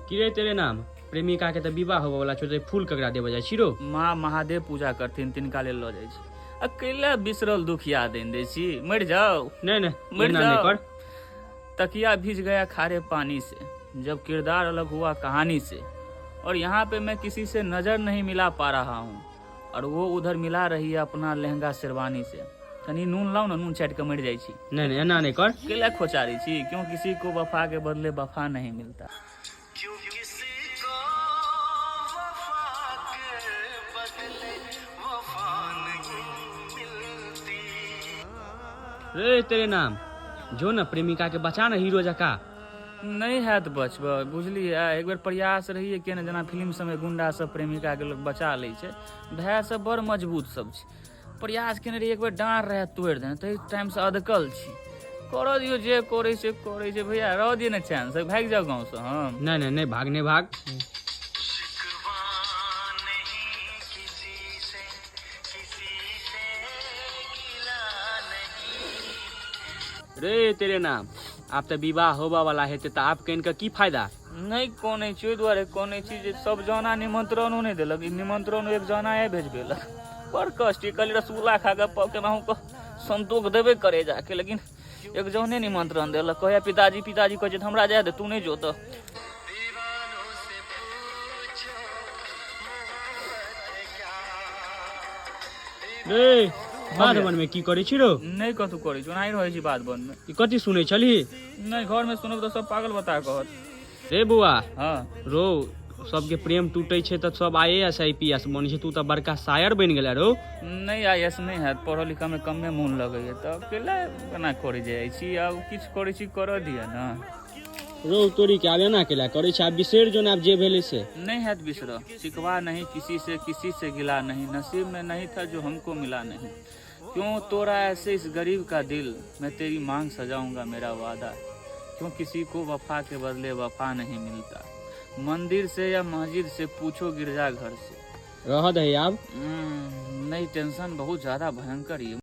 की रे तेरे नाम, प्रेमिका के तऽ विवाह होबऽ वाला छौ, तऽ फूल ककरा देबऽ जाइ छी रो? माँ महादेव पूजा करथिन तिनका लेल लऽ जाइ छी। आ कैला बिसरल दुख याद आनि दै छी? मरि जाउ। नहि नहि, मरि एना नहि जाउ। कर। तकिया भीज गया खारे पानी से, जब किरदार अलग हुआ कहानी से, और यहाँ पे मैं किसी से नजर नहीं मिला पा रहा हूँ और वो उधर मिला रही है अपना लहंगा शेरवानी से। कनी नून लाउ ने, नून चाटि कऽ मरि जाइ छी। नहि नहि, एना नहि कर। कैला खोचारी छी? क्यों किसी को वफा के बदले वफा नहीं मिलता? क्यों किसी को वफा के बदले वफा नहीं मिलती? रे तेरे नाम, जो न प्रेमिका के बचा न हीरो जका। नहि हैत बचब, बुझलियै? एक बेर प्रयास रहिए केने, जेना फिल्म सबमे गुंडा सब प्रेमिका के लोग बचा लै छै। भाय सब बड़ मजबूत सब छै। प्रयास केने रहिए, एक बेर डाँड़ रहए तोड़ि देने, ताहि टाइमसँ अदकल छी। करऽ दियौ, जे करै छै करै छै। भैया, रहऽ दियौ ने चैनसँ, भागि जाउ गाँवसँ हम। नहि नहि नहि, भाग नहि भाग। शिकवा नहीं किसी से, किसी से गिला नहीं। रे तेरे नाम, आब तऽ विवाह होबऽ वाला हेतै, तऽ आब कनि कऽ की फायदा? नहि कनै छी, ओहि दुआरे कनै छी जे सब जाना निमंत्रणो नहि देलक। ई निमंत्रण एक जानाए भेजबेलक। बड़ कष्ट। ई कहली रसगुल्ला खा कऽ केनाहु कऽ संतोष देबे करे जाके, लेकिन एक जने निमंत्रण देलक। कहैया पिताजी पिताजी कहै छै, हमरा जाय दे, तू नहि जो तऽ। दीवानों से पूछो मोहब्बत क्या। रे, बाध वन में की करै छी रो? नहि कतहु करै छी, ओनाही रहै छी बाध वन मे। ई कथी सुनै छलही? नहि, घर मे सुनब तऽ सब पागल बता कहत। रे बौआ। हँ। रो, सबके प्रेम टूटे छै तऽ सब I S I P S बनै छै, तू तऽ बड़का शायर बनि गेला रो। नहि, I S नहि हैत। पढ़ऽ लिखऽ मे कमे मोन लगैया, तऽ केला एना करै जाइ छी? आब किछु करै छी, करऽ दिअ ने। रो तोरी के, आब एना केला करै छै? आब बिसरि जो ने, आब जे भेलै से। नहीं हैत बिसर। शिकवा नहीं किसी से, किसी से गिला नहीं, नसीब में नहीं था जो हमको मिला नहीं। क्यों तोड़ा ऐसे इस गरीब का दिल, मैं तेरी मांग सजाऊंगा, मेरा वादा। क्यों किसी को वफा के बदले वफा नहीं मिलता? मंदिर से या मस्जिद से पूछो, गिरजा घर से। रहऽ दही आब। नहीं, टेंशन बहुत ज्यादा भयंकर ये।